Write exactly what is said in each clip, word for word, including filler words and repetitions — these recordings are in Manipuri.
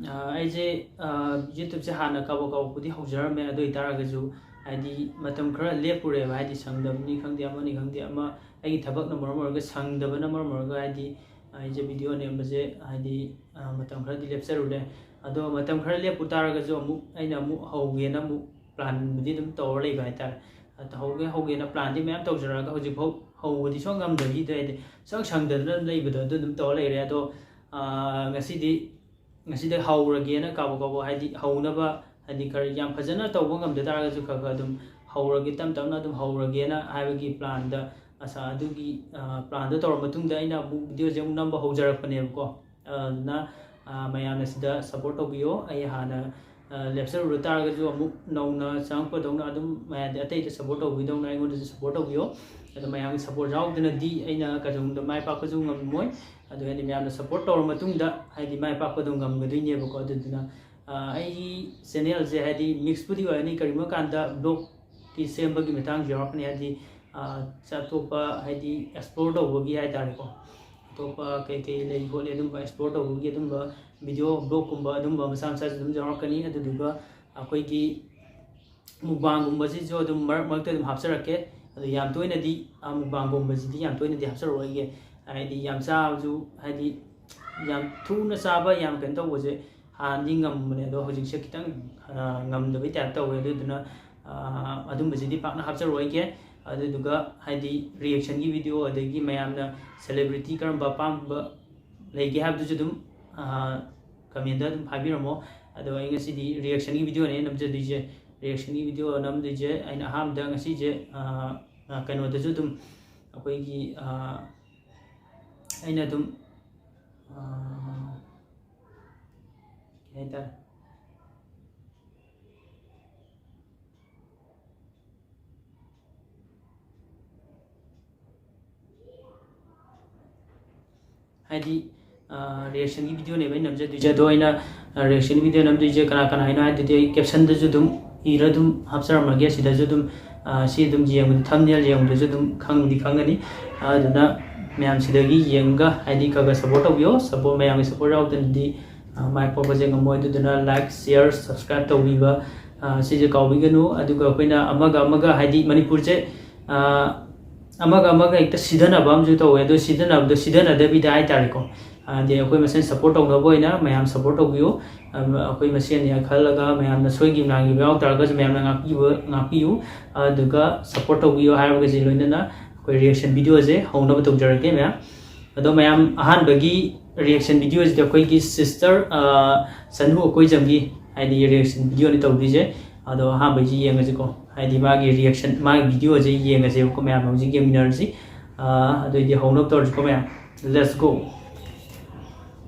ꯑ, ꯑꯩꯁꯦ, ꯑ, YouTube-ꯁꯦ ꯍꯥꯟꯅ ꯀꯥꯕꯛ ꯀꯥꯕꯛꯄꯨꯗꯤ ꯍꯧꯖꯔꯝꯃꯦ꯫ ꯑꯗꯨ ꯑꯣꯏꯇꯥꯔꯒꯁꯨ, ꯍꯥꯏꯗꯤ, ꯃꯇꯝ ꯈꯔ ꯂꯦꯞꯄꯨꯔꯦꯕ, ꯍꯥꯏꯗꯤ, ꯁꯪꯗꯕꯅꯤ ꯈꯪꯗꯦ, ꯑꯃꯅꯤ ꯈꯪꯗꯦ, ꯑꯃ, ꯑꯩꯒꯤ ꯊꯕꯛꯅ ꯃꯔꯝ ꯑꯣꯏꯔꯒ, ꯁꯪꯗꯕꯅ ꯃꯔꯝ ꯑꯣꯏꯔꯒ, ꯍꯥꯏꯗꯤ, ꯑꯩꯁꯦ video ꯅꯦꯝꯕꯁꯦ, ꯍꯥꯏꯗꯤ, ꯑ, ꯃꯇꯝ ꯈꯔꯗꯤ ꯂꯦꯞꯆꯔꯨꯔꯦ꯫ ꯑꯗꯣ ꯃꯇꯝ ꯈꯔ ꯂꯦꯞꯄꯨ ꯇꯥꯔꯒꯁꯨ, ꯑꯃꯨꯛ, ꯑꯩꯅ ꯑꯃꯨꯛ ꯍꯧꯒꯦꯅ ꯑꯃꯨꯛ plan-ꯕꯨꯗꯤ ꯑꯗꯨꯝ ꯇꯧꯔ ꯂꯩꯕ ꯍꯥꯏꯇꯥꯔꯦ꯫ ꯑꯗꯣ ꯍꯧꯒꯦ, ꯍꯧꯒꯦꯅ plan-ꯗꯤ ꯃꯌꯥꯝ ꯇꯧꯖꯔꯛꯑꯒ, ꯍꯧꯖꯤꯛꯐꯥꯎ ꯍꯧꯕꯗꯤ ꯁꯨꯡꯉꯝ ꯉꯝꯗꯕꯤꯗ, ꯍꯥꯏꯗꯤ, ꯁꯨꯡꯁꯪ ꯁꯪꯗꯗꯅ ꯑꯗꯨꯝ ꯂꯩꯕꯗꯣ, ꯑꯗꯨ ꯑꯗꯨꯝ ꯇꯧꯔ ꯂꯩꯔꯦ꯫ ꯑꯗꯣ, ꯑ, ꯉꯁꯤꯗꯤ ꯉꯁꯤꯗꯩ ꯍꯧꯔꯒꯦꯅ ꯀꯥꯕꯛ ꯀꯥꯕꯛ, ꯍꯥꯏꯗꯤ, ꯍꯧꯅꯕ, ꯍꯥꯏꯗꯤ, ꯈꯔ ꯌꯥꯝ ꯐꯖꯅ ꯇꯧꯕ ꯉꯝꯗ ꯇꯥꯔꯒꯁꯨ, ꯈꯔ ꯈꯔ ꯑꯗꯨꯝ ꯍꯧꯔꯒꯦ, ꯇꯞ ꯇꯞꯅ ꯑꯗꯨꯝ ꯍꯧꯔꯒꯦꯅ ꯍꯥꯏꯕꯒꯤ plan-ꯗ, ꯑꯁꯥ, ꯑꯗꯨꯒꯤ, ꯑ, plan-ꯗꯣ ꯇꯧꯔ ꯃꯇꯨꯡꯗ ꯑꯩꯅ ꯑꯃꯨꯛ video-ꯁꯦ ꯑꯃꯨꯛ ꯅꯝꯕ ꯍꯧꯖꯔꯛꯄꯅꯦꯕꯀꯣ꯫ ꯑꯗꯨꯅ, ꯑ, ꯃꯌꯥꯝꯅ ꯁꯤꯗ support ꯇꯧꯕꯤꯌꯣ꯫ ꯑꯩ ꯍꯥꯟꯅ, ꯑ, ꯂꯦꯞꯆꯔꯨꯔ ꯇꯥꯔꯒꯁꯨ, ꯑꯃꯨꯛ ꯅꯧꯅ ꯆꯪꯉꯛꯄꯗꯧꯅ ꯑꯗꯨꯝ ꯃꯌꯥꯝꯗꯤ ꯑꯇꯩꯗ support ꯇꯧꯕꯤꯗꯧꯅ ꯑꯩꯉꯣꯟꯗꯁꯨ support ꯇꯧꯕꯤꯌꯣ꯫ ꯑꯗꯣ ꯃꯌꯥꯝꯒꯤ support ꯌꯥꯎꯗꯅꯗꯤ ꯑꯩꯅ ꯀꯩꯗꯧꯅꯨꯡꯗ ꯃꯥꯏ ꯄꯥꯛꯄꯁꯨ ꯉꯝꯃꯣꯏ꯫ ꯑꯗꯨ ꯍꯥꯏꯗꯤ ꯃꯌꯥꯝꯅ support ꯇꯧꯔ ꯃꯇꯨꯡꯗ, ꯍꯥꯏꯗꯤ, ꯃꯥꯏ ꯄꯥꯛꯄꯗꯣ ꯉꯝꯒꯗꯣꯏꯅꯦꯕꯀꯣ꯫ ꯑꯗꯨꯗꯨꯅ, ꯑ, ꯑꯩꯒꯤ channel-ꯁꯦ, ꯍꯥꯏꯗꯤ, mix-ꯄꯨꯗꯤ ꯑꯣꯏꯔꯅꯤ, ꯀꯔꯤꯒꯨꯝꯕ ꯀꯥꯟꯗ vlog-ꯀꯤ ꯁꯦꯝꯕꯒꯤ ꯃꯇꯥꯡꯁꯨ ꯌꯥꯎꯔꯛꯀꯅꯤ, ꯍꯥꯏꯗꯤ, ꯑ, ꯑꯇꯣꯞꯄ, ꯍꯥꯏꯗꯤ, explore ꯇꯧꯕꯒꯤ ꯍꯥꯏꯇꯥꯔꯦꯀꯣ, ꯑꯇꯣꯞꯄ ꯀꯩ ꯀꯩ ꯂꯩ ꯈꯣꯠꯂꯤ ꯑꯗꯨꯝꯕ explore ꯇꯧꯕꯒꯤ ꯑꯗꯨꯝꯕ video vlog-ꯀꯨꯝꯕ ꯑꯗꯨꯝꯕ ꯃꯆꯥ ꯃꯆꯥꯁꯨ ꯑꯗꯨꯝ ꯌꯥꯎꯔꯛꯀꯅꯤ꯫ ꯑꯗꯨꯗꯨꯒ ꯑꯩꯈꯣꯏꯒꯤ mukbang-ꯒꯨꯝꯕꯁꯤꯁꯨ ꯑꯗꯨꯝ ꯃꯔꯛ ꯃꯔꯛꯇ ꯑꯗꯨꯝ ꯍꯥꯞꯆꯔꯛꯀꯦ꯫ ꯑꯗꯣ ꯌꯥꯝ ꯇꯣꯏꯅꯗꯤ, ꯑ, mukbang-ꯒꯨꯝꯕꯁꯤꯗꯤ ꯌꯥꯝ ꯇꯣꯏꯅꯗꯤ ꯍꯥꯞꯆꯔꯛꯑꯣꯏꯒꯦ꯫ ꯍꯥꯏꯗꯤ ꯌꯥꯝ ꯆꯥꯕꯁꯨ, ꯍꯥꯏꯗꯤ ꯌꯥꯝ ꯊꯨꯅ ꯆꯥꯕ, ꯌꯥꯝ ꯀꯩꯅꯣ ꯇꯧꯕꯁꯦ ꯍꯥꯟꯅꯗꯤ ꯉꯝꯕꯅꯦ, ꯑꯗꯣ ꯍꯧꯖꯤꯛꯁꯦ ꯈꯤꯇꯪ, ꯑ, ꯉꯝꯗꯕꯩ type ꯇꯧꯋꯦ꯫ ꯑꯗꯨꯗꯨꯅ, ꯑ, ꯑꯗꯨꯝꯕꯁꯤꯗꯤ ꯄꯥꯛꯅ ꯍꯥꯞꯆꯔꯛꯑꯣꯏꯒꯦ꯫ ꯑꯗꯨꯗꯨꯒ ꯍꯥꯏꯗꯤ reaction-ꯒꯤ video, ꯑꯗꯒꯤ ꯃꯌꯥꯝꯅ celebrity ꯀꯔꯝꯕ ꯑꯄꯥꯝꯕ ꯂꯩꯒꯦ ꯍꯥꯏꯕꯗꯨꯁꯨ ꯑꯗꯨꯝ, ꯑ, comment-ꯇ ꯑꯗꯨꯝ ꯍꯥꯏꯕꯤꯔꯝꯃꯣ꯫ ꯑꯗꯣ ꯑꯩ ꯉꯁꯤꯗꯤ reaction-ꯒꯤ video-ꯅꯦ ꯑꯩꯅ ꯅꯝꯖꯗꯣꯏꯁꯦ꯫ Reaction-ꯒꯤ video ꯅꯝꯗꯣꯏꯁꯦ ꯑꯩꯅ ꯑꯍꯥꯟꯕꯗ ꯉꯁꯤꯁꯦ, ꯑ, ꯑ, ꯀꯩꯅꯣꯗꯁꯨ ꯑꯗꯨꯝ ꯑꯩꯈꯣꯏꯒꯤ, ꯑ, ꯑꯩꯅ ꯑꯗꯨꯝ, ꯑ, ꯀꯩ ꯍꯥꯏꯇꯥꯔꯦ, ꯍꯥꯏꯗꯤ, ꯑ, reaction-ꯒꯤ video-ꯅꯦꯕ ꯑꯩꯅ ꯅꯝꯖꯗꯣꯏꯁꯦ꯫ ꯑꯗꯣ ꯑꯩꯅ, ꯑ, reaction-ꯒꯤ video ꯅꯝꯗꯣꯏꯁꯦ ꯀꯅꯥ ꯀꯅꯥ ꯍꯥꯏꯅꯣ ꯍꯥꯏꯗꯨꯗꯤ ꯑꯩ caption-ꯗꯁꯨ ꯑꯗꯨꯝ ꯏꯔ ꯑꯗꯨꯝ ꯍꯥꯞꯆꯔꯝꯃꯒꯦ꯫ ꯁꯤꯗꯁꯨ ꯑꯗꯨꯝ, ꯑ, ꯁꯤ ꯑꯗꯨꯝ ꯌꯦꯡꯕꯗ, thumbnail ꯌꯦꯡꯕꯗꯁꯨ ꯑꯗꯨꯝ ꯈꯪꯕꯗꯤ ꯈꯪꯒꯅꯤ꯫ ꯑꯗꯨꯅ ꯃꯌꯥꯝ ꯁꯤꯗꯒꯤ ꯌꯦꯡꯉꯒ, ꯍꯥꯏꯗꯤ, ꯈꯔ ꯈꯔ support ꯇꯧꯕꯤꯌꯣ꯫ Support, ꯃꯌꯥꯝꯒꯤ support ꯌꯥꯎꯗꯅꯗꯤ ꯑ, ꯃꯥꯏ ꯄꯥꯛꯄꯁꯦ ꯉꯝꯃꯣꯏ꯫ ꯑꯗꯨꯗꯨꯅ like, share, subscribe ꯇꯧꯕꯤꯕ, ꯑ, ꯁꯤꯁꯦ ꯀꯥꯎꯕꯤꯒꯅꯨ꯫ ꯑꯗꯨꯒ ꯑꯩꯈꯣꯏꯅ ꯑꯃꯒ ꯑꯃꯒ, ꯍꯥꯏꯗꯤ ꯃꯅꯤꯄꯨꯔꯁꯦ, ꯑ, ꯑꯃꯒ ꯑꯃꯒ ꯍꯦꯛꯇ ꯁꯤꯊꯅꯕ ꯑꯃꯁꯨ ꯇꯧꯋꯦ꯫ ꯑꯗꯣ ꯁꯤꯊꯅꯕꯗꯣ ꯁꯤꯊꯅꯗꯕꯤꯗ ꯍꯥꯏꯇꯥꯔꯦꯀꯣ, ꯍꯥꯏꯗꯤ ꯑꯩꯈꯣꯏ ꯃꯁꯦꯟ support ꯇꯧꯅꯕ ꯑꯣꯏꯅ ꯃꯌꯥꯝ support ꯇꯧꯕꯤꯌꯨ꯫ ꯑ, ꯑꯩꯈꯣꯏ ꯃꯁꯦꯟꯅꯤ ꯈꯜꯂꯒ ꯃꯌꯥꯝꯅ ꯁꯣꯏꯈꯤꯕ ꯂꯥꯟꯈꯤꯕ ꯌꯥꯎ ꯇꯥꯔꯒꯁꯨ ꯃꯌꯥꯝꯅ ꯉꯥꯛꯄꯤꯕ, ꯉꯥꯛꯄꯤꯌꯨ꯫ ꯑꯗꯨꯒ support ꯇꯧꯕꯤꯌꯨ ꯍꯥꯏꯔꯒꯁꯤ ꯂꯣꯏꯅꯅ ꯑꯩꯈꯣꯏ reaction videoꯁꯦ ꯍꯧꯅꯕ ꯇꯧꯖꯔꯒꯦ ꯃꯌꯥꯝ꯫ ꯑꯗꯣ ꯃꯌꯥꯝ, ꯑꯍꯥꯟꯕꯒꯤ reaction videoꯁꯤꯗ ꯑꯩꯈꯣꯏꯒꯤ sister, ꯑ, ꯁꯅꯨ ꯑꯀꯣꯏꯖꯝꯒꯤ, ꯍꯥꯏꯗꯤ, reaction videoꯅꯤ ꯇꯧꯗꯣꯏꯁꯦ꯫ ꯑꯗꯣ ꯑꯍꯥꯟꯕꯩꯁꯤ ꯌꯦꯡꯉꯁꯤꯀꯣ, ꯍꯥꯏꯗꯤ ꯃꯥꯒꯤ reaction, ꯃꯥꯒꯤ videoꯁꯦ ꯌꯦꯡꯉꯁꯦꯕꯀꯣ ꯃꯌꯥꯝ ꯍꯧꯖꯤꯛ ꯌꯦꯡꯃꯤꯟꯅꯔꯁꯤ꯫ ꯑ, ꯑꯗꯨꯑꯣꯏꯗꯤ ꯍꯧꯅꯕ ꯇꯧꯔꯁꯤꯀꯣ ꯃꯌꯥꯝ꯫ Let's go꯫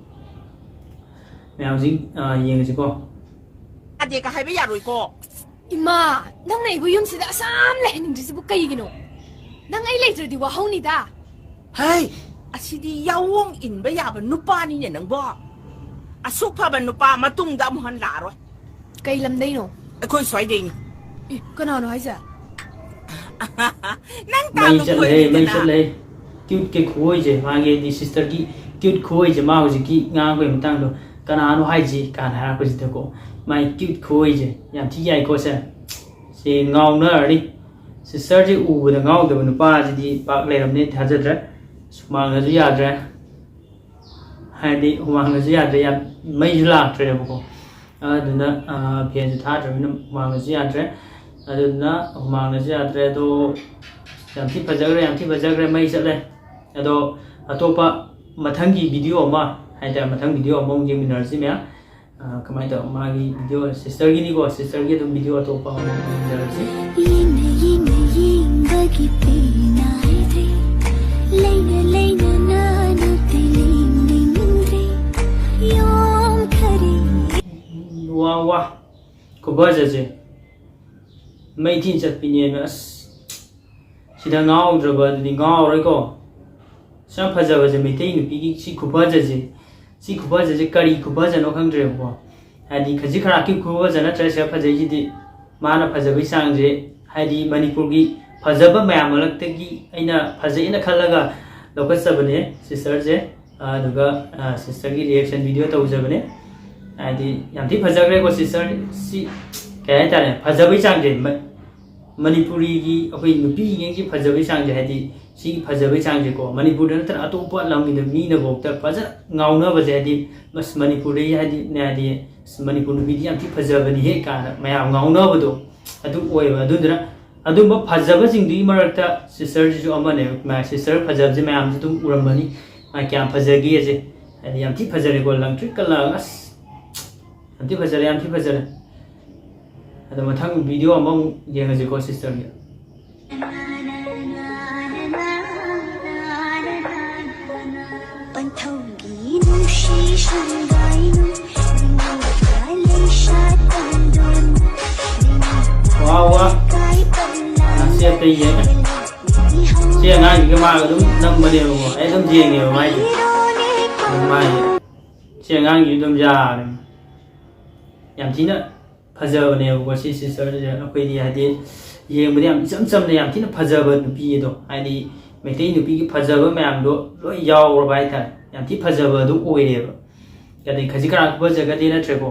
ꯃꯌꯥꯝ ꯍꯧꯖꯤꯛ, ꯑ, ꯌꯦꯡꯉꯁꯤꯀꯣ꯫ ꯌꯥꯗꯦꯒ ꯍꯥꯏꯕ ꯌꯥꯔꯣꯏꯀꯣ꯫ ꯏꯃꯥ, ꯅꯪꯅ ꯑꯩꯕꯨ ꯌꯨꯝꯁꯤꯗ ꯑꯁꯥꯝ ꯂꯩꯍꯟꯅꯤꯡꯗ꯭ꯔꯤꯁꯤꯕꯨ ꯀꯩꯒꯤꯅꯣ? ꯅꯪ ꯑꯩ ꯂꯩꯇ꯭ꯔꯗꯤ ꯋꯥꯍꯧꯅꯤꯗ꯫ ꯍꯩ, ꯑꯁꯤꯗꯤ ꯌꯥꯑꯣꯡ ꯏꯟꯕ ꯌꯥꯕ ꯅꯨꯄꯥꯅꯤꯅꯦ ꯅꯪꯕꯣ꯫ ꯑꯁꯨꯛ ꯐꯕ ꯅꯨꯄꯥ ꯃꯇꯨꯡꯗ ꯑꯃꯨꯛ ꯍꯟ ꯂꯥꯛꯑꯔꯣꯏ꯫ ꯀꯩ ꯂꯝꯗꯩꯅꯣ? ꯑꯩꯈꯣꯏ ꯁ꯭ꯋꯥꯏꯗꯩꯅꯤ꯫ ꯑꯦ, ꯀꯅꯥꯅꯣ ꯍꯥꯏꯁꯦ? ꯅꯪ ꯃꯩ ꯇꯥꯕ ꯆꯠꯂꯦ, ꯃꯩ ꯀꯨꯏꯔꯦꯗꯅ꯫ ꯆꯠꯂꯦ꯫ Cute ꯀꯤ ꯈꯨꯑꯣꯏꯁꯦ, ꯃꯥꯒꯤ ꯍꯥꯏꯗꯤ sisterꯒꯤ cute ꯈꯨꯑꯣꯏꯁꯦ, ꯃꯥ ꯍꯧꯖꯤꯛꯀꯤ ꯉꯥꯡꯕꯒꯤ ꯃꯇꯥꯡꯗꯣ, "ꯀꯅꯥꯅꯣ ꯍꯥꯏꯁꯤ?" ꯀꯥꯏꯅ ꯍꯥꯏꯔꯛꯄꯁꯤꯗꯀꯣ, ꯃꯥꯒꯤ cute ꯈꯨꯑꯣꯏꯁꯦ ꯌꯥꯝ ꯊꯤ ꯌꯥꯏꯀꯣ ꯁꯦ꯫ ꯁꯤ ꯉꯥꯎꯅꯔꯅꯤ꯫ Sisterꯁꯤ ꯎꯕꯗ ꯉꯥꯎꯗꯕ ꯅꯨꯄꯥꯁꯤꯗꯤ ꯄꯥꯛ ꯂꯩꯔꯝꯅꯤ ꯊꯥꯖꯗ꯭ꯔꯦ꯫ ꯁꯨꯃꯥꯡꯅꯁꯨ ꯌꯥꯗ꯭ꯔꯦ꯫ ꯍꯥꯏꯗꯤ ꯍꯨꯃꯥꯡꯅꯁꯨ ꯌꯥꯗ꯭ꯔꯦ, ꯌꯥꯝ ꯃꯩꯁꯨ ꯂꯥꯛꯇ꯭ꯔꯦꯕꯀꯣ꯫ ꯑꯗꯨꯅ, ꯑ, fanꯁꯨ ꯊꯥꯗ꯭ꯔꯕꯅꯤꯅ ꯍꯨꯃꯥꯡꯅꯁꯨ ꯌꯥꯗ꯭ꯔꯦ꯫ ꯑꯗꯨꯗꯨꯅ ꯍꯨꯃꯥꯡꯅꯁꯨ ꯌꯥꯗ꯭ꯔꯦ꯫ ꯑꯗꯣ ꯌꯥꯝ ꯊꯤ ꯐꯖꯈ꯭ꯔꯦ, ꯌꯥꯝ ꯊꯤ ꯐꯖꯈ꯭ꯔꯦ, ꯃꯩ ꯆꯠꯂꯦ꯫ ꯑꯗꯣ ꯑꯇꯣꯞꯄ ꯃꯊꯪꯒꯤ video ꯑꯃ ꯍꯥꯏꯇꯥꯔꯦ, ꯃꯊꯪ video ꯑꯃꯃꯨꯛ ꯌꯦꯡꯃꯤꯟꯅꯔꯁꯤ ꯃꯌꯥꯝ꯫ ꯑ, ꯀꯃꯥꯏꯅ ꯇꯧ-, ꯃꯥꯒꯤ video, sisterꯒꯤꯅꯤꯀꯣ, sisterꯒꯤ ꯑꯗꯨꯝ video ꯑꯇꯣꯞꯄ ꯑꯃ ꯌꯦꯡꯖꯔꯁꯤ꯫ ꯌꯦꯡꯅ ꯌꯦꯡꯅ ꯌꯦꯡꯕꯒꯤ ꯄꯦꯟꯅꯥꯏꯗ꯭ꯔꯦ꯫ ꯂꯩꯅ ꯂꯩꯅ ꯅꯥꯅꯕꯗꯤ ꯂꯦꯡꯅꯤꯡꯗ꯭ꯔꯦ꯫ ꯌꯣꯝꯈꯔꯦ꯫ ꯋꯥ, ꯋꯥ꯫ ꯈꯨꯐꯖꯁꯦ꯫ ꯃꯩ ꯊꯤꯅ ꯆꯠꯄꯤꯅꯦꯕ꯫ ꯑꯁ꯫ ꯁꯤꯗ ꯉꯥꯎꯗ꯭ꯔꯕ ꯑꯗꯨꯗꯤ ꯉꯥꯎꯔꯣꯏꯀꯣ꯫ ꯁꯨꯛ ꯌꯥꯝ ꯐꯖꯕꯁꯦ, ꯃꯩꯇꯩ ꯅꯨꯄꯤꯒꯤ ꯁꯤ ꯈꯨꯐꯖꯁꯦ, ꯁꯤ ꯈꯨꯐꯖꯁꯦ ꯀꯔꯤ ꯈꯨꯐꯖꯅꯣ ꯈꯪꯗ꯭ꯔꯦꯕꯀꯣ꯫ ꯍꯥꯏꯗꯤ ꯈꯖꯤꯛ ꯈꯔꯥꯛꯀꯤ ꯈꯨꯐꯖ ꯅꯠꯇ꯭ꯔꯦ ꯁꯤꯗ ꯐꯖꯩꯁꯤꯗꯤ꯫ ꯃꯥꯅ ꯐꯖꯕꯒꯤ ꯆꯥꯡꯁꯦ, ꯍꯥꯏꯗꯤ ꯃꯅꯤꯄꯨꯔꯒꯤ ꯐꯖꯕ ꯃꯌꯥꯝ ꯃꯔꯛꯇꯒꯤ ꯑꯩꯅ ꯐꯖꯩꯅ ꯈꯜꯂꯒ ꯂꯧꯈꯠꯆꯕꯅꯦ sisterꯁꯦ꯫ ꯑꯗꯨꯒ, ꯑ, sisterꯒꯤ reaction video ꯇꯧꯖꯕꯅꯦ꯫ ꯍꯥꯏꯗꯤ ꯌꯥꯝ ꯊꯤ ꯐꯖꯈ꯭ꯔꯦꯀꯣ sister꯫ ꯁꯤ ꯀꯩ ꯍꯥꯏꯇꯥꯔꯦ, ꯐꯖꯕꯩ ꯆꯥꯡꯁꯦ, ꯃ-, ꯃꯅꯤꯄꯨꯔꯤꯒꯤ ꯑꯩꯈꯣꯏ ꯅꯨꯄꯤꯉꯩꯒꯤ ꯐꯖꯕꯩ ꯆꯥꯡꯁꯦ, ꯍꯥꯏꯗꯤ ꯁꯤꯒꯤ ꯐꯖꯕꯩ ꯆꯥꯡꯁꯦꯀꯣ, ꯃꯅꯤꯄꯨꯔꯗ ꯅꯠꯇꯅ ꯑꯇꯣꯞꯄ ꯂꯝꯒꯤꯗ ꯃꯤꯅꯐꯥꯎꯗ ꯐꯖꯅ ꯉꯥꯎꯅꯕꯁꯦ, ꯍꯥꯏꯗꯤ "ꯑꯁ, ꯃꯅꯤꯄꯨꯔꯗꯒꯤ ꯍꯥꯏꯗꯤ, ꯍꯥꯏꯗꯤ ꯑꯁ, ꯃꯅꯤꯄꯨꯔ ꯅꯨꯄꯤꯗꯤ ꯌꯥꯝ ꯊꯤ ꯐꯖꯕꯅꯤꯍꯦ" ꯀꯥꯏꯅ ꯃꯌꯥꯝ ꯉꯥꯎꯅꯕꯗꯣ ꯑꯗꯨ ꯑꯣꯏꯌꯦꯕ꯫ ꯑꯗꯨꯗꯨꯅ ꯑꯗꯨꯝꯕ ꯐꯖꯕꯁꯤꯡꯗꯨꯒꯤ ꯃꯔꯛꯇ sisterꯁꯤꯁꯨ ꯑꯃꯅꯦꯕ꯫ ꯃꯥ sister ꯐꯖꯕꯁꯦ ꯃꯌꯥꯝꯁꯨ ꯑꯗꯨꯝ ꯎꯔꯝꯃꯅꯤ꯫ ꯃꯥ ꯀꯌꯥꯝ ꯐꯖꯒꯦꯁꯦ꯫ ꯍꯥꯏꯗꯤ ꯌꯥꯝ ꯊꯤ ꯐꯖꯔꯦꯀꯣ, ꯂꯪꯇ꯭ꯔꯤꯛꯀ ꯂꯪꯉꯒ, ꯑꯁ, ꯌꯥꯝ ꯊꯤ ꯐꯖꯔꯦ, ꯌꯥꯝ ꯊꯤ ꯐꯖꯔꯦ꯫ ꯑꯗꯣ ꯃꯊꯪ video ꯑꯃꯃꯨꯛ ꯌꯦꯡꯉꯁꯤꯀꯣ sisterꯒꯤ꯫ ꯄꯟꯊꯧꯒꯤ ꯅꯨꯡꯁꯤ ꯁꯪꯒꯥꯏꯅꯨ, ꯅꯤꯡꯉꯣꯜꯒ ꯂꯩꯁꯥ ꯇꯝꯗꯨꯅ, ꯋꯥ, ꯋꯥ꯫ ꯀꯥꯏ ꯄꯜꯂꯥ ꯁꯤ ꯑꯇꯩ ꯌꯦꯡꯉꯦ꯫ ꯁꯤ ꯑꯉꯥꯡꯁꯤꯒ ꯃꯥꯒ ꯑꯗꯨꯝ ꯅꯝꯕꯅꯦꯕꯀꯣ꯫ ꯑꯩ ꯑꯗꯨꯝ ꯌꯦꯡꯉꯦꯕ ꯃꯥꯏꯁꯦ꯫ ꯑꯗꯨꯝ ꯃꯥꯏꯁꯦ꯫ ꯁꯤ ꯑꯉꯥꯡꯁꯤ ꯑꯗꯨꯝ ꯌꯥꯔꯦ꯫ ꯌꯥꯝ ꯊꯤꯅ ꯐꯖꯕꯅꯦꯕꯀꯣ ꯁꯤ sisterꯁꯦ꯫ ꯑꯩꯈꯣꯏꯗꯤ ꯍꯥꯏꯗꯤ ꯌꯦꯡꯕꯗ ꯌꯥꯝ ꯏꯆꯝ ꯆꯝꯅ ꯌꯥꯝ ꯊꯤꯅ ꯐꯖꯕ ꯅꯨꯄꯤ ꯑꯗꯣ, ꯍꯥꯏꯗꯤ ꯃꯩꯇꯩ ꯅꯨꯄꯤꯒꯤ ꯐꯖꯕ ꯃꯌꯥꯝꯗꯣ ꯂꯣꯏ ꯌꯥꯎꯔꯕ ꯍꯥꯏꯇꯥꯔꯦ꯫ ꯌꯥꯝ ꯊꯤ ꯐꯖꯕ ꯑꯗꯨ ꯑꯣꯏꯔꯦꯕ꯫ ꯍꯥꯏꯗꯤ ꯈꯖꯤꯛ ꯈꯔꯥꯛ ꯐꯖꯒꯗꯤ ꯅꯠꯇ꯭ꯔꯦꯀꯣ꯫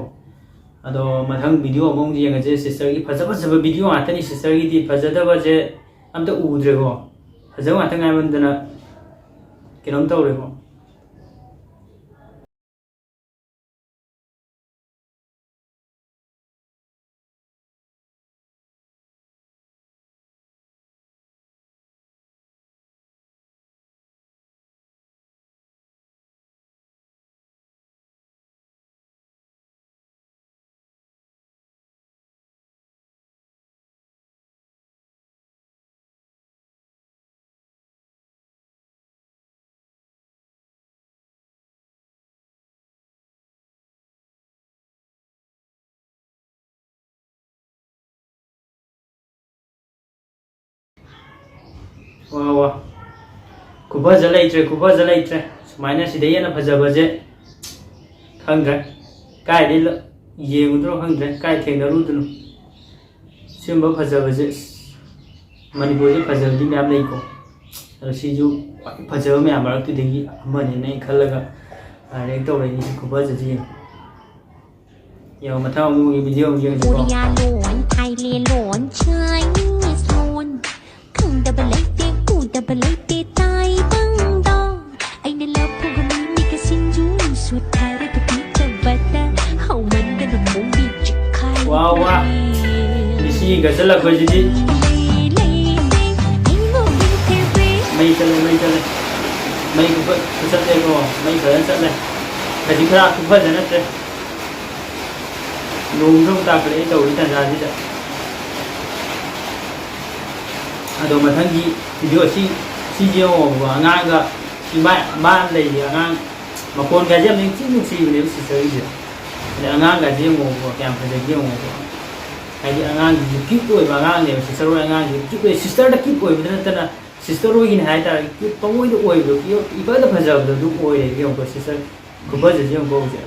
ꯑꯗꯣ ꯃꯊꯪ video ꯑꯃꯃꯨꯛ ꯌꯦꯡꯉꯁꯦ꯫ Sisterꯒꯤ ꯐꯖ ꯐꯖꯕ video ꯉꯥꯛꯇꯅꯤ꯫ Sisterꯒꯤꯗꯤ ꯐꯖꯗꯕꯁꯦ ꯑꯝꯇ ꯎꯗ꯭ꯔꯦꯀꯣ꯫ ꯐꯖꯕ ꯉꯥꯛꯇ ꯉꯥꯏꯃꯟꯗꯅ ꯀꯩꯅꯣꯝ ꯇꯧꯔꯦꯀꯣ꯫ ꯋꯥ, ꯋꯥ꯫ ꯈꯨꯐꯖ ꯂꯩꯇ꯭ꯔꯦ, ꯈꯨꯐꯖ ꯂꯩꯇ꯭ꯔꯦ꯫ ꯁꯨꯃꯥꯏꯅ ꯁꯤꯗꯩ ꯍꯦꯟꯅ ꯐꯖꯕꯁꯦ ꯈꯪꯗ꯭ꯔꯦ꯫ ꯀꯥꯏꯗꯩ ꯂ-, ꯌꯦꯡꯉꯨꯗꯣꯏꯅꯣ ꯈꯪꯗ꯭ꯔꯦ, ꯀꯥꯏ ꯊꯦꯡꯅꯔꯨꯗꯣꯏꯅꯣ꯫ ꯁꯤꯒꯨꯝꯕ ꯐꯖꯕꯁꯦ, ꯑꯁ, ꯃꯅꯤꯄꯨꯔꯁꯦ ꯐꯖꯕꯗꯤ ꯃꯌꯥꯝ ꯂꯩꯀꯣ꯫ ꯑꯗꯣ ꯁꯤꯁꯨ ꯈ꯭ꯋꯥꯏ ꯐꯖꯕ ꯃꯌꯥꯝ ꯃꯔꯛꯇꯨꯗꯒꯤ ꯑꯃꯅꯦꯅ ꯑꯩ ꯈꯜꯂꯒ, ꯑ, react ꯇꯧꯔꯛꯏꯅꯤ꯫ ꯁꯤ ꯈꯨꯐꯖꯁꯤ ꯌꯦꯡꯉꯨ꯫ ꯌꯦꯡꯉꯣ, ꯃꯊꯪ ꯑꯃꯨꯛ ꯚꯤꯗꯤꯑꯣ ꯑꯃꯨꯛ ꯌꯦꯡꯁꯤꯀꯣ꯫ ꯀꯣꯔꯤꯌꯥ ꯂꯣꯟ, ꯊꯥꯏꯂꯦꯟ ꯂꯣꯟ, ꯆꯥꯏꯅꯤꯁ ꯂꯣꯟ, ꯈꯪꯗꯕ ꯂꯩꯇꯦ, ꯎꯗꯕ ꯂꯩꯇꯦ, ꯇꯥꯏꯕꯪꯗ꯫ ꯑꯩꯅ ꯂꯐꯨꯒ ꯃꯤꯃꯤꯒ ꯁꯤꯡꯖꯨ ꯁꯨꯊꯔꯒ ꯄꯤꯖꯕꯗ ꯍꯥꯎꯃꯟꯗꯅ ꯈꯣꯡꯕꯤ ꯆꯤꯛꯈꯥꯏ꯫ ꯋꯥ, ꯋꯥ꯫ ꯃꯤꯁꯤ ꯒꯖꯜ ꯑꯩꯈꯣꯏꯁꯤꯗꯤ꯫ ꯂꯩ, ꯂꯩ, ꯂꯩ, ꯑꯩ ꯅꯣꯛꯅꯤꯡ ꯐꯦꯕ꯭ꯔꯤꯛ꯫ ꯃꯩ ꯆꯠꯂꯦ, ꯃꯩ ꯆꯠꯂꯦ꯫ ꯃꯩ ꯈꯨꯐ-, ꯈꯨꯆꯠꯂꯦꯀꯣ꯫ ꯃꯩ ꯐꯖꯅ ꯆꯠꯂꯦ꯫ ꯈꯖꯤꯛ ꯈꯔ ꯈꯨꯐꯖ ꯅꯠꯇ꯭ꯔꯦ꯫ ꯅꯣꯡꯁꯨ ꯑꯃꯨꯛ ꯇꯥꯈꯠꯂꯛꯑꯦ ꯇꯧꯔꯤ ꯇꯥꯟꯖꯥꯁꯤꯗ꯫ ꯑꯗꯣ ꯃꯊꯪꯒꯤ ꯚꯤꯗꯤꯑꯣ ꯑꯁꯤ, ꯁꯤꯁꯦ ꯌꯦꯡꯉꯣꯕꯀꯣ, ꯑꯉꯥꯡꯒ ꯏꯃꯥ, ꯃꯥꯅ ꯂꯩꯔꯤ ꯑꯉꯥꯡ ꯃꯈꯣꯟꯒꯁꯦ ꯌꯥꯝ ꯅꯤꯡꯊꯤ ꯅꯨꯡꯁꯤꯕꯅꯦꯕ ꯁꯤꯁꯇꯔꯒꯤꯁꯦ꯫ ꯑꯗꯩ ꯑꯉꯥꯡꯒꯁꯦ ꯌꯦꯡꯉꯣꯕꯀꯣ, ꯀꯌꯥꯝ ꯐꯖꯒꯦ ꯌꯦꯡꯉꯣꯕꯀꯣ꯫ ꯍꯥꯏꯗꯤ ꯑꯉꯥꯡꯁꯤꯁꯨ ꯀ꯭ꯌꯨꯠ ꯑꯣꯏꯕ ꯑꯉꯥꯡꯅꯦꯕ, ꯁꯤꯁꯇꯔ ꯍꯣꯏ ꯑꯉꯥꯡꯁꯤꯁꯨ ꯀ꯭ꯌꯨꯠ ꯑꯣꯏ, ꯁꯤꯁꯇꯔꯗ ꯀ꯭ꯌꯨꯠ ꯑꯣꯏꯕꯗ ꯅꯠꯇꯅ ꯁꯤꯁꯇꯔ ꯍꯣꯏꯒꯤꯅꯦ ꯍꯥꯏꯇꯥꯔꯦ, ꯀ꯭ꯌꯨꯠ ꯄꯪꯑꯣꯏꯗ ꯑꯣꯏꯕꯗꯣ, ꯏꯐꯗ ꯐꯖꯕꯗꯣ ꯑꯗꯨ ꯑꯣꯏꯔꯦ ꯌꯦꯡꯉꯣꯀꯣ ꯁꯤꯁꯇꯔ꯫ ꯈꯨꯐꯖꯁꯦ ꯌꯦꯡꯉꯨꯀꯣ ꯍꯧꯖꯤꯛ꯫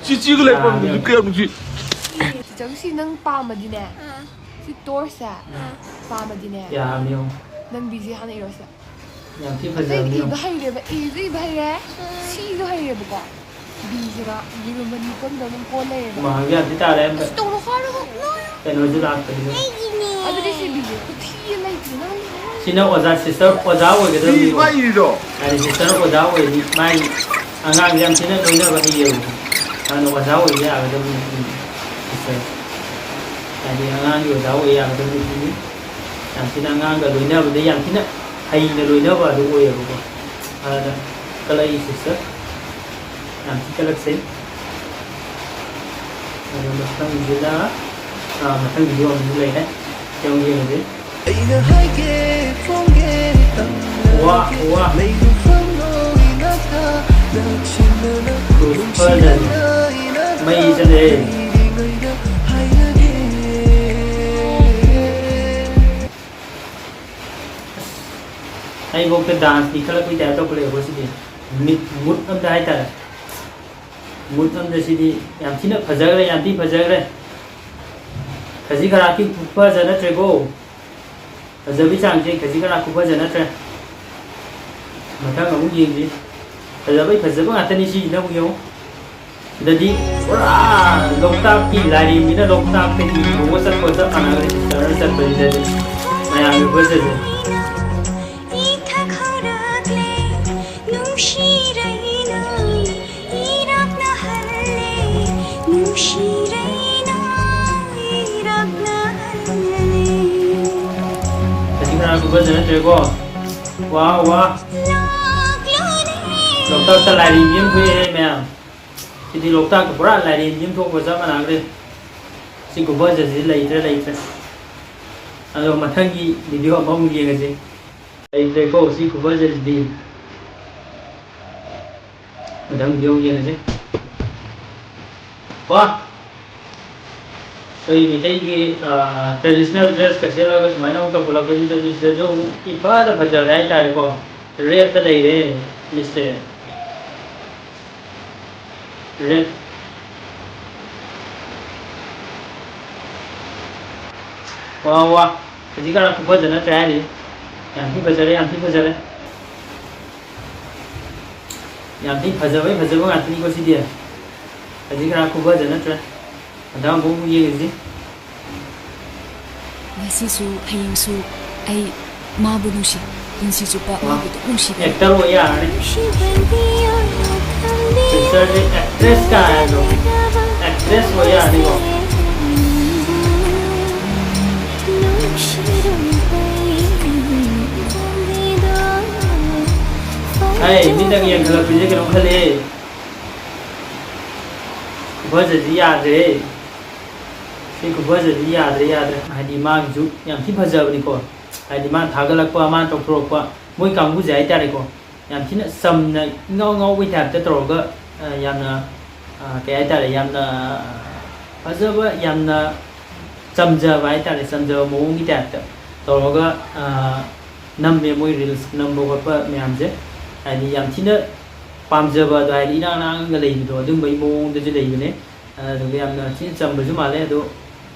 ꯆꯤꯆꯤꯒ ꯂꯩꯐꯝꯗꯨꯁꯨ ꯀꯌꯥꯝ ꯅꯨꯡꯁꯤ꯫ ꯆꯤꯆꯧ, ꯁꯤ ꯅꯪ ꯄꯥꯝꯃꯗꯤꯅꯦ, ꯑꯥ꯫ ꯁꯤ ꯇꯣꯔꯁꯦ ꯑꯥ꯫ ꯄꯥꯝꯃꯗꯤꯅꯦ, ꯌꯥꯔꯕꯅꯤ ꯌꯦꯡꯉꯣ꯫ ꯅꯪ ꯕꯤꯖꯤ ꯍꯥꯟꯅ ꯏꯔꯣꯁꯦ꯫ ꯌꯥꯝ ꯊꯤ ꯑꯇꯩꯗꯤ ꯐꯖꯕꯅꯤ ꯏꯕ ꯌꯦꯡꯉꯣ꯫ ꯍꯩꯔꯦꯕ, ꯑꯦꯁꯨ ꯏꯕ ꯍꯩꯔꯦ, ꯁꯤꯁꯨ ꯍꯩꯔꯦꯕꯀꯣ꯫ ꯕꯤꯁꯤꯅ ꯌꯦꯔꯨꯝ ꯑꯅꯤ ꯄꯝꯗ ꯑꯗꯨꯝ ꯀꯣꯟ ꯂꯩꯔꯦꯕ꯫ ꯍꯨꯃꯥꯡꯁꯨ ꯌꯥꯝ ꯊꯤ ꯇꯥꯔꯦ꯫ ꯑꯁ, ꯇꯧꯔꯣ ꯍꯥꯏꯔꯒ ꯂꯣꯏꯔꯦ꯫ ꯀꯩꯅꯣꯁꯨ ꯂꯥꯛꯄꯅꯤꯅ꯫ ꯑꯗꯨꯗꯤ ꯁꯤ ꯕꯤꯁꯦ ꯈꯨꯊꯤ ꯑꯃ ꯂꯩꯇꯦ ꯅꯪ꯫ ꯁꯤꯅ ꯑꯣꯖꯥ, ꯁꯤꯁꯇꯔ ꯑꯣꯖꯥ ꯑꯣꯏꯒꯗꯕꯅꯤꯀꯣ꯫ ꯃꯤ ꯃꯥꯏ ꯏꯔꯤꯔꯣ? ꯍꯥꯏꯗꯤ ꯁꯤꯁꯇꯔ ꯑꯣꯖꯥ ꯑꯣꯏꯔꯗꯤ ꯃꯥꯒꯤ ꯑꯉꯥꯡꯁꯦ ꯌꯥꯝ ꯊꯤꯅ ꯂꯣꯏꯅꯕ ꯍꯩꯌꯦꯕꯀꯣ꯫ ꯑꯗꯨꯅ ꯑꯣꯖꯥ ꯑꯣꯏꯕ ꯌꯥꯒꯗꯕꯅꯤ ꯁꯤꯁꯇꯔ꯫ ꯍꯥꯏꯗꯤ ꯑꯉꯥꯡꯒꯤ ꯑꯣꯖꯥ ꯑꯣꯏꯕ ꯌꯥꯒꯗꯕꯅꯤ꯫ ꯌꯥꯝ ꯊꯤꯅ ꯑꯉꯥꯡꯒ ꯂꯣꯏꯅꯕꯗ ꯌꯥꯝ ꯊꯤꯅ ꯍꯩꯅ ꯂꯣꯏꯅꯕ ꯑꯗꯨ ꯑꯣꯏꯌꯦꯕꯀꯣ꯫ ꯑꯗꯨꯅ ꯀꯂꯛꯏ ꯁꯤꯁꯇꯔ꯫ ꯌꯥꯝ ꯊꯤ ꯀꯂꯛꯆꯩ꯫ ꯑꯗꯣ ꯃꯊꯪꯒꯤꯗ, ꯑꯥ, ꯃꯊꯪ ꯚꯤꯗꯤꯑꯣ ꯑꯃꯁꯨ ꯂꯩꯔꯦ꯫ ꯌꯦꯡꯉꯨ, ꯌꯦꯡꯉꯨꯁꯦ꯫ ꯑꯩꯅ ꯍꯥꯏꯒꯦ ꯐꯣꯡꯒꯦ ꯇꯝꯂꯒꯦ꯫ ꯋꯥ, ꯋꯥ꯫ ꯂꯩꯔꯨꯐꯝ ꯂꯣꯏꯅ ꯊꯥꯗ ꯆꯤꯟꯗꯅ ꯈꯨꯐꯖꯗꯤ꯫ ꯅꯨꯡꯁꯤꯅꯅ ꯃꯩ ꯆꯠꯂꯦ꯫ ꯂꯩꯔꯤꯉꯩꯗ ꯍꯥꯏꯔꯒꯦ꯫ ꯑꯩꯐꯧꯗ ꯗꯥꯟꯁ ꯄꯤꯈꯠꯂꯛꯄꯩ ꯇꯥꯏꯞ ꯇꯧꯈꯠꯂꯛꯑꯦꯀꯣ ꯁꯤꯗꯤ꯫ ꯃꯤꯠ, ꯃꯨꯠ ꯑꯝꯗ ꯍꯥꯏꯇꯥꯔꯦ꯫ ꯃꯨꯠ ꯑꯝꯗ ꯁꯤꯗꯤ ꯌꯥꯝ ꯊꯤꯅ ꯐꯖꯈ꯭ꯔꯦ, ꯌꯥꯝ ꯊꯤ ꯐꯖꯈ꯭ꯔꯦ꯫ ꯈꯖꯤꯛ ꯈꯔꯥꯛꯀꯤ ꯈꯨꯐꯖ ꯅꯠꯇ꯭ꯔꯦꯀꯣ꯫ ꯐꯖꯕꯒꯤ ꯆꯥꯡꯁꯦ ꯈꯖꯤꯛ ꯈꯔꯥꯛ ꯈꯨꯐꯖ ꯅꯠꯇ꯭ꯔꯦ꯫ ꯃꯊꯪ ꯑꯃꯨꯛ ꯌꯦꯡꯁꯤ꯫ ꯐꯖꯕꯩ ꯐꯖꯕ ꯉꯥꯛꯇꯅꯤ ꯁꯤꯁꯤꯅ ꯑꯃꯨꯛ ꯌꯦꯡꯉꯨ꯫ ꯁꯤꯗꯗꯤ ꯄꯨꯔꯥ ꯂꯣꯛꯇꯥꯛꯀꯤ ꯂꯥꯏꯔꯦꯝꯕꯤꯅ ꯂꯣꯛꯇꯥꯛꯇꯒꯤ ꯍꯧꯕ ꯆꯠꯄ ꯆꯞ ꯃꯥꯟꯅꯈ꯭ꯔꯦ, ꯁꯤꯁꯇꯔꯅ ꯆꯠꯄꯁꯤꯗꯗꯤ꯫ ꯃꯌꯥꯝꯒꯤ ꯈꯨꯐꯖꯁꯦ꯫ ꯑꯁꯤ ꯀꯅꯥ ꯈꯨꯐꯖ ꯅꯠꯇ꯭ꯔꯦꯀꯣ? ꯋꯥ, ꯋꯥ꯫ ꯂꯣꯛꯇꯥꯛꯇ ꯂꯥꯏꯔꯦꯝꯕꯤ ꯑꯃ ꯊꯣꯛꯑꯦꯍꯦ ꯃꯌꯥꯝ꯫ ꯁꯤꯗꯤ ꯂꯣꯛꯇꯥꯛꯇ ꯄꯨꯔꯥ ꯂꯥꯏꯔꯦꯝꯕꯤ ꯑꯃ ꯊꯣꯛꯄ ꯆꯞ ꯃꯥꯟꯅꯈ꯭ꯔꯦ꯫ ꯁꯤ ꯈꯨꯐꯖꯁꯤꯗꯤ ꯂꯩꯇ꯭ꯔꯦ, ꯂꯩꯇ꯭ꯔꯦ꯫ ꯑꯗꯣ ꯃꯊꯪꯒꯤ ꯚꯤꯗꯤꯑꯣ ꯑꯃꯃꯨꯛ ꯌꯦꯡꯉꯁꯤ꯫ ꯂꯩꯇ꯭ꯔꯦꯀꯣ ꯁꯤ ꯈꯨꯐꯖꯁꯤꯗꯤ꯫ ꯃꯊꯪ ꯚꯤꯗꯤꯑꯣ ꯌꯦꯡꯉꯁꯤ꯫ ꯀꯣ ꯑꯩꯈꯣꯏ ꯃꯩꯇꯩꯒꯤ, ꯑ, traditional dressꯀ ꯁꯦꯠꯂꯒ ꯁꯨꯃꯥꯏꯅ ꯑꯃꯨꯛ ꯇꯧꯈꯠꯂꯛꯄꯁꯤꯗꯗꯤ ꯁꯤꯗꯁꯨ ꯑꯃꯨꯛ ꯏꯐꯗ ꯐꯖꯔꯦ ꯍꯥꯏꯇꯥꯔꯦꯀꯣ꯫ Redꯇ ꯂꯩꯔꯦ ꯃꯤꯁꯁꯦ꯫ Red꯫ ꯋꯥ, ꯋꯥ꯫ ꯍꯧꯖꯤꯛꯀꯥꯟ ꯈꯨꯐꯖ ꯅꯠꯇ꯭ꯔꯦ ꯍꯥꯏꯔꯤ꯫ ꯌꯥꯝ ꯊꯤ ꯐꯖꯔꯦ, ꯌꯥꯝ ꯊꯤ ꯐꯖꯔꯦ꯫ ꯌꯥꯝ ꯊꯤ ꯐꯖꯕꯩ ꯐꯖꯕ ꯉꯥꯛꯇꯅꯤꯀꯣ ꯁꯤꯗꯤ꯫ ꯍꯧꯖꯤꯛꯀꯥꯟ ꯈꯨꯐꯖ ꯅꯠꯇ꯭ꯔꯦ꯫ ꯃꯊꯪ ꯑꯃꯨꯛ ꯌꯦꯡꯉꯁꯤ꯫ ꯉꯁꯤꯁꯨ ꯍꯌꯦꯡꯁꯨ ꯑꯩ ꯃꯥꯕꯨ ꯅꯨꯡꯁꯤ꯫ ꯄꯨꯟꯁꯤ ꯆꯨꯞꯄ ꯃꯥꯕꯨ ꯑꯗꯨꯝ ꯅꯨꯡꯁꯤꯒꯅꯤ꯫ Actor ꯑꯣꯏ ꯌꯥꯔꯅꯤ꯫ Sisterꯁꯦ actress ꯀꯥꯏ ꯍꯥꯏꯗꯣ꯫ Actress ꯑꯣꯏ ꯌꯥꯔꯅꯤꯀꯣ꯫ ꯑꯩ ꯃꯤꯠꯅ ꯌꯦꯡꯈꯠꯂꯛꯄꯁꯦ ꯀꯩꯅꯣꯝ ꯈꯜꯂꯦ꯫ ꯈꯨꯐꯖꯁꯤ ꯌꯥꯗ꯭ꯔꯦ꯫ ꯁꯤ ꯈꯨꯐꯖꯁꯤ ꯌꯥꯗ꯭ꯔꯦ, ꯌꯥꯗ꯭ꯔꯦ꯫ ꯍꯥꯏꯗꯤ ꯃꯥꯒꯤꯁꯨ ꯌꯥꯝ ꯊꯤ ꯐꯖꯕꯅꯤꯀꯣ꯫ ꯍꯥꯏꯗꯤ ꯃꯥꯅ ꯊꯥꯒꯠꯂꯛꯄ, ꯃꯥꯅ ꯇꯧꯊꯣꯔꯛꯄ, ꯃꯣꯏ ꯀꯥꯡꯕꯨꯁꯦ ꯍꯥꯏꯇꯥꯔꯦꯀꯣ꯫ ꯌꯥꯝ ꯊꯤꯅ ꯆꯝꯅ ꯏꯉꯥꯎ ꯉꯥꯎꯕꯩ typeꯇ ꯇꯧꯔꯒ, ꯑ, ꯌꯥꯝꯅ, ꯑ, ꯀꯩ ꯍꯥꯏꯇꯥꯔꯦ, ꯌꯥꯝꯅ ꯐꯖꯕ, ꯌꯥꯝꯅ ꯆꯝꯖꯕ ꯍꯥꯏꯇꯥꯔꯦ, ꯆꯝꯖꯕ ꯃꯑꯣꯡꯒꯤ typeꯇ ꯇꯧꯔꯒ, ꯑ, ꯅꯝꯃꯦ ꯃꯣꯏ reels ꯅꯝꯕ ꯈꯣꯠꯄ ꯃꯌꯥꯝꯁꯦ꯫ ꯍꯥꯏꯗꯤ ꯌꯥꯝ ꯊꯤꯅ ꯄꯥꯝꯖꯕ ꯑꯗꯣ, ꯍꯥꯏꯗꯤ ꯏꯔꯥꯡ ꯂꯥꯡꯉꯒ ꯂꯩꯕꯗꯣ ꯑꯗꯨꯝꯕꯒꯤ ꯃꯑꯣꯡꯗꯁꯨ ꯂꯩꯕꯅꯦ꯫ ꯑꯗꯨꯒ ꯌꯥꯝꯅ ꯊꯤꯅ ꯆꯝꯕꯁꯨ ꯃꯥꯜꯂꯦ꯫ ꯑꯗꯣ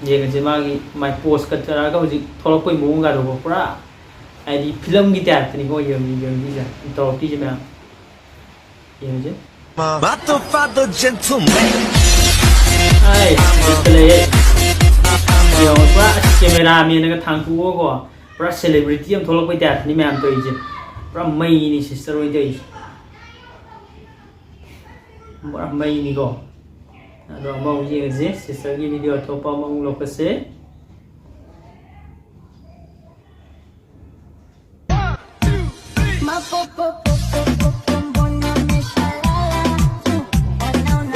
ꯌꯦꯡꯉꯁꯦ ꯃꯥꯒꯤ ꯃꯥꯏ poseꯀ ꯇꯧꯔꯒ ꯍꯧꯖꯤꯛ ꯊꯣꯛꯂꯛꯄꯩ ꯃꯑꯣꯡꯒꯗꯣꯀꯣ, ꯄꯨꯔꯥ ꯍꯥꯏꯗꯤ filmꯒꯤ typeꯇꯅꯤꯀꯣ ꯌꯦꯡꯉꯤ-, ꯌꯦꯡꯕꯤꯁꯦ ꯇꯧꯔꯛꯇꯣꯏꯁꯦ ꯃꯌꯥꯝ꯫ ꯌꯦꯡꯉꯁꯦ꯫ Motherfucker gentleman. ꯑꯩ ꯕꯤꯠꯇ ꯂꯩꯌꯦ꯫ ꯌꯦꯡꯉꯣ, ꯄꯨꯔꯥ ꯑꯁ, ꯀꯦꯃꯦꯔꯥꯃꯦꯟꯅꯒ ꯊꯥꯡꯇꯣꯛꯑꯒꯀꯣ, ꯄꯨꯔꯥ ꯁꯦꯂꯦꯕ꯭ꯔꯤꯇꯤ ꯑꯃ ꯊꯣꯛꯂꯛꯄꯩ ꯇꯥꯏꯞꯅꯤ ꯃꯌꯥꯝ ꯇꯧꯔꯤꯁꯦ꯫ ꯄꯨꯔꯥ ꯃꯩꯅꯤ ꯁꯤꯁꯇꯔ ꯍꯣꯏ ꯇꯧꯔꯤꯁꯦ꯫ ꯄꯨꯔꯥ ꯃꯩꯅꯤꯀꯣ꯫ ꯑꯗꯣ ꯑꯃꯃꯨꯛ ꯌꯦꯡꯉꯁꯤ, ꯁꯤꯁꯇꯔꯒꯤ ꯚꯤꯗꯤꯑꯣ ꯑꯇꯣꯞꯄ ꯑꯃꯃꯨꯛ ꯂꯧꯈꯠꯁꯦ꯫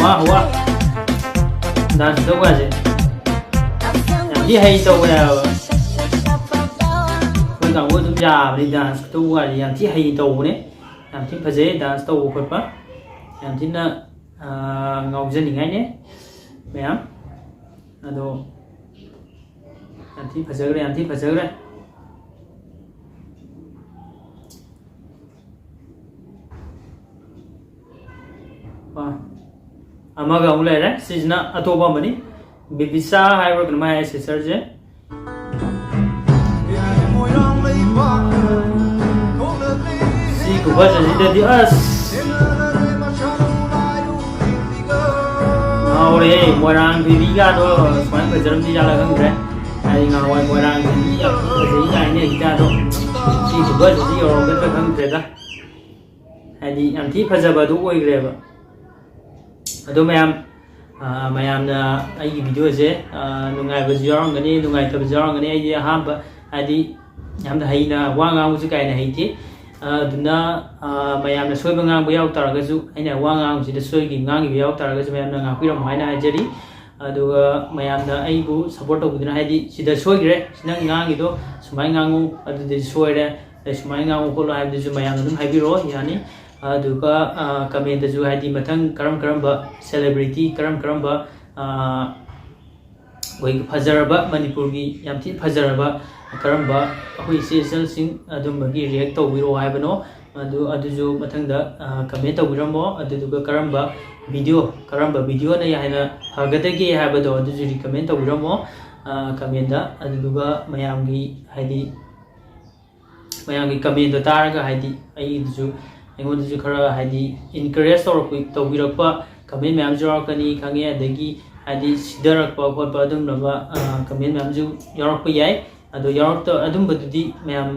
ꯋꯥ ꯋꯥ꯫ ꯗꯥꯟꯁ ꯇꯧꯕꯁꯦ ꯌꯥꯝ ꯊꯤ ꯍꯩ ꯇꯧꯋꯦ ꯍꯥꯏꯕ꯫ ꯑꯩꯈꯣꯏ ꯀꯥꯡꯕꯨ ꯑꯗꯨꯝ ꯌꯥꯕꯅꯤ, ꯗꯥꯟꯁ ꯇꯧꯕ ꯀꯥꯟꯗ ꯌꯥꯝ ꯊꯤ ꯍꯩ ꯇꯧꯕꯅꯦ꯫ ꯌꯥꯝ ꯊꯤ ꯐꯖꯩ ꯗꯥꯟꯁ ꯇꯧꯕ ꯈꯣꯠꯄ꯫ ꯌꯥꯝ ꯊꯤꯅ, ꯑꯥ, ꯉꯥꯎꯖꯅꯤꯡꯉꯥꯏꯅꯦ ꯃꯌꯥꯝ꯫ ꯑꯗꯣ ꯌꯥꯝ ꯊꯤ ꯐꯖꯈ꯭ꯔꯦ, ꯌꯥꯝ ꯊꯤ ꯐꯖꯈ꯭ꯔꯦ꯫ ꯑꯥ, ꯑꯃꯒ ꯑꯃꯨꯛ ꯂꯩꯔꯦ꯫ ꯁꯤꯁꯤꯅ ꯑꯇꯣꯞꯄ ꯑꯃꯅꯤ꯫ ꯕꯤꯕꯤꯁꯥ ꯍꯥꯏꯕ꯭ꯔꯥ ꯀꯩꯅꯣꯝ ꯍꯥꯏ ꯁꯤꯁꯇꯔꯁꯦ꯫ ꯁꯤ ꯈꯨꯐꯖꯁꯤꯗꯗꯤ ꯑꯁ ꯉꯥꯎꯔꯦꯍꯦ꯫ ꯃꯣꯏꯔꯥꯡ ꯊꯣꯏꯕꯤꯒꯗꯣ ꯁꯨꯃꯥꯏꯅ ꯐꯖꯔꯝꯗꯤ ꯖꯥꯠꯂ ꯈꯪꯗ꯭ꯔꯦ꯫ ꯍꯥꯏꯗꯤ ꯉꯍꯥꯟꯋꯥꯏ ꯃꯣꯏꯔꯥꯡ ꯊꯣꯏꯕꯤ ꯌꯥꯝ ꯐꯖꯩ ꯀꯥꯏꯅ ꯍꯥꯏꯅꯩ ꯖꯥꯠꯗꯣ, ꯁꯤ ꯈꯨꯐꯖꯁꯤꯗꯤ ꯌꯧꯔꯝꯒꯗ꯭ꯔꯥ ꯈꯪꯗ꯭ꯔꯦꯗ꯫ ꯍꯥꯏꯗꯤ ꯌꯥꯝ ꯊꯤ ꯐꯖꯕ ꯑꯗꯨ ꯑꯣꯏꯈ꯭ꯔꯦꯕ꯫ ꯑꯗꯣ ꯃꯌꯥꯝ, ꯑꯥ, ꯃꯌꯥꯝꯅ ꯑꯩꯒꯤ ꯚꯤꯗꯤꯑꯣꯁꯦ, ꯑꯥ, ꯅꯨꯡꯉꯥꯏꯕꯁꯨ ꯌꯥꯎꯔꯝꯒꯅꯤ, ꯅꯨꯡꯉꯥꯏꯇꯕꯁꯨ ꯌꯥꯎꯔꯝꯒꯅꯤ꯫ ꯑꯩꯗꯤ ꯑꯍꯥꯟꯕ, ꯍꯥꯏꯗꯤ, ꯌꯥꯝꯅ ꯍꯩꯅ ꯋꯥ ꯉꯥꯡꯕꯁꯨ ꯀꯥꯏꯅ ꯍꯩꯇꯦ꯫ ꯑꯗꯨꯅ, ꯑꯥ, ꯃꯌꯥꯝꯅ ꯁꯣꯏꯕ ꯉꯥꯡꯕ ꯌꯥꯎ ꯇꯥꯔꯒꯁꯨ, ꯑꯩꯅ ꯋꯥ ꯉꯥꯡꯕꯁꯤꯗ ꯁꯣꯏꯈꯤ, ꯉꯥꯡꯈꯤꯕ ꯌꯥꯎ ꯇꯥꯔꯒꯁꯨ ꯃꯌꯥꯝꯅ ꯉꯥꯛꯄꯤꯔꯝꯃꯣ ꯍꯥꯏꯅ ꯍꯥꯏꯖꯔꯤ꯫ ꯑꯗꯨꯒ ꯃꯌꯥꯝꯅ ꯑꯩꯕꯨ ꯁꯞꯄꯣꯔꯠ ꯇꯧꯕꯤꯗꯨꯅ, ꯍꯥꯏꯗꯤ, "ꯁꯤꯗ ꯁꯣꯏꯈ꯭ꯔꯦ, ꯁꯤ ꯅꯪ ꯉꯥꯡꯉꯤꯗꯣ ꯁꯨꯃꯥꯏꯅ ꯉꯥꯡꯉꯨ, ꯑꯗꯨꯗꯤ ꯁꯣꯏꯔꯦ, ꯑꯗꯩ ꯁꯨꯃꯥꯏꯅ ꯉꯥꯡꯉꯨ ꯈꯣꯠꯂꯨ" ꯍꯥꯏꯕꯗꯨꯁꯨ ꯃꯌꯥꯝꯅ ꯑꯗꯨꯝ ꯍꯥꯏꯕꯤꯔꯛꯑꯣ, ꯌꯥꯅꯤ꯫ ꯑꯗꯨꯒ, ꯑ, ꯀꯃꯦꯟꯇꯁꯨ, ꯍꯥꯏꯗꯤ, ꯃꯊꯪ ꯀꯔꯝ ꯀꯔꯝꯕ ꯁꯦꯂꯦꯕ꯭ꯔꯤꯇꯤ, ꯀꯔꯝ ꯀꯔꯝꯕ, ꯑ, ꯑꯩꯈꯣꯏꯒꯤ ꯐꯖꯔꯕ, ꯃꯅꯤꯄꯨꯔꯒꯤ ꯌꯥꯝ ꯊꯤ ꯐꯖꯔꯕ ꯀꯔꯝꯕ ꯑꯩꯈꯣꯏ ꯏꯆꯦ ꯏꯆꯜꯁꯤꯡ ꯑꯗꯨꯝꯕꯒꯤ ꯔꯤꯌꯦꯛ ꯇꯧꯕꯤꯔꯛꯑꯣ ꯍꯥꯏꯕꯅꯣ, ꯑꯗꯨ, ꯑꯗꯨꯁꯨ ꯃꯊꯪꯗ, ꯑ, ꯀꯃꯦꯟ ꯇꯧꯕꯤꯔꯝꯃꯣ꯫ ꯑꯗꯨꯗꯨꯒ ꯀꯔꯝꯕ ꯚꯤꯗꯤꯑꯣ, ꯀꯔꯝꯕ ꯚꯤꯗꯤꯑꯣꯅ ꯍꯦꯟꯅ ꯐꯒꯗꯒꯦ ꯍꯥꯏꯕꯗꯣ ꯑꯗꯨꯁꯨ ꯔꯤꯀꯃꯦꯟ ꯇꯧꯕꯤꯔꯝꯃꯣ, ꯑ, ꯀꯃꯦꯟꯗ꯫ ꯑꯗꯨꯗꯨꯒ ꯃꯌꯥꯝꯒꯤ, ꯍꯥꯏꯗꯤ, ꯃꯌꯥꯝꯒꯤ ꯀꯃꯦꯟꯗꯣ ꯇꯥꯔꯒ, ꯍꯥꯏꯗꯤ, ꯑꯩꯒꯤꯗꯨꯁꯨ ꯑꯩꯉꯣꯟꯗꯁꯨ ꯈꯔ ꯍꯥꯏꯗꯤ encourage ꯇꯧꯔꯛꯄ, ꯇꯧꯕꯤꯔꯛꯄ comment ꯃꯌꯥꯝꯁꯨ ꯌꯥꯎꯔꯛꯀꯅꯤ ꯈꯪꯉꯦ꯫ ꯑꯗꯒꯤ ꯍꯥꯏꯗꯤ ꯁꯤꯊꯔꯛꯄ ꯈꯣꯠꯄ ꯑꯗꯨꯝꯂꯕ comment ꯃꯌꯥꯝꯁꯨ ꯌꯥꯎꯔꯛꯄ ꯌꯥꯏ꯫ ꯑꯗꯣ ꯌꯥꯎꯔꯛꯇ ꯑꯗꯨꯝꯕꯗꯨꯗꯤ ꯃꯌꯥꯝ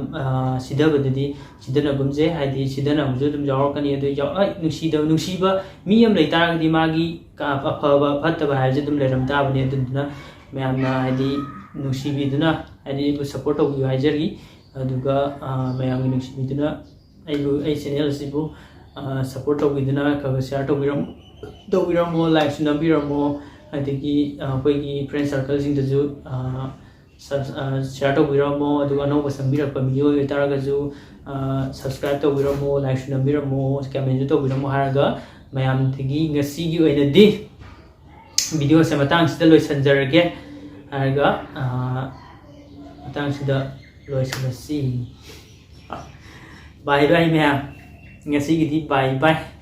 ꯁꯤꯊꯕꯗꯨꯗꯤ ꯁꯤꯊꯅꯒꯨꯝꯁꯦ꯫ ꯍꯥꯏꯗꯤ ꯁꯤꯊꯅꯕꯁꯨ ꯑꯗꯨꯝ ꯌꯥꯎꯔꯛꯀꯅꯤ꯫ ꯑꯗꯨ ꯌꯥꯎ-, ꯑꯩ ꯅꯨꯡꯁꯤꯗꯕ, ꯅꯨꯡꯁꯤꯕ ꯃꯤ ꯑꯃ ꯂꯩꯇꯥꯔꯒꯗꯤ ꯃꯥꯒꯤ ꯀ-, ꯑꯐꯕ ꯐꯠꯇꯕ ꯍꯥꯏꯕꯁꯦ ꯑꯗꯨꯝ ꯂꯩꯔꯝ ꯇꯥꯕꯅꯤ꯫ ꯑꯗꯨꯗꯨꯅ ꯃꯌꯥꯝꯅ ꯍꯥꯏꯗꯤ ꯅꯨꯡꯁꯤꯕꯤꯗꯨꯅ ꯍꯥꯏꯗꯤ ꯑꯩꯕꯨ support ꯇꯧꯕꯤꯌꯨ ꯍꯥꯏꯖꯔꯤ꯫ ꯑꯗꯨꯒ ꯃꯌꯥꯝꯒꯤ ꯅꯨꯡꯁꯤꯕꯤꯗꯨꯅ ꯑꯩꯕꯨ, ꯑꯩ channel ꯑꯁꯤꯕꯨ support ꯇꯧꯕꯤꯗꯨꯅ ꯈꯔ ꯈꯔ share ꯇꯧꯕꯤꯔꯝ-, ꯇꯧꯕꯤꯔꯝꯃꯣ, likeꯁꯨ ꯅꯝꯕꯤꯔꯝꯃꯣ꯫ ꯑꯗꯒꯤ ꯑꯩꯈꯣꯏꯒꯤ friend circleꯁꯤꯡꯗꯁꯨ share ꯇꯧꯕꯤꯔꯝꯃꯣ꯫ ꯑꯗꯨꯒ ꯑꯅꯧꯕ ꯆꯪꯕꯤꯔꯛꯄ ꯃꯤꯑꯣꯏ ꯑꯣꯏꯇꯥꯔꯒꯁꯨ subscribe ꯇꯧꯕꯤꯔꯝꯃꯣ, likeꯁꯨ ꯅꯝꯕꯤꯔꯝꯃꯣ, commentꯁꯨ ꯇꯧꯕꯤꯔꯝꯃꯣ ꯍꯥꯏꯔꯒ ꯃꯌꯥꯝꯗꯒꯤ ꯉꯁꯤꯒꯤ ꯑꯣꯏꯅꯗꯤ videoꯁꯦ ꯃꯇꯥꯡꯁꯤꯗ ꯂꯣꯏꯁꯤꯟꯖꯔꯒꯦ꯫ ꯍꯥꯏꯔꯒ ꯃꯇꯥꯡꯁꯤꯗ ꯂꯣꯏꯁꯤꯜꯂꯁꯤ꯫ Bye bye ꯃꯌꯥꯝ, ꯉꯁꯤꯒꯤꯗꯤ bye bye꯫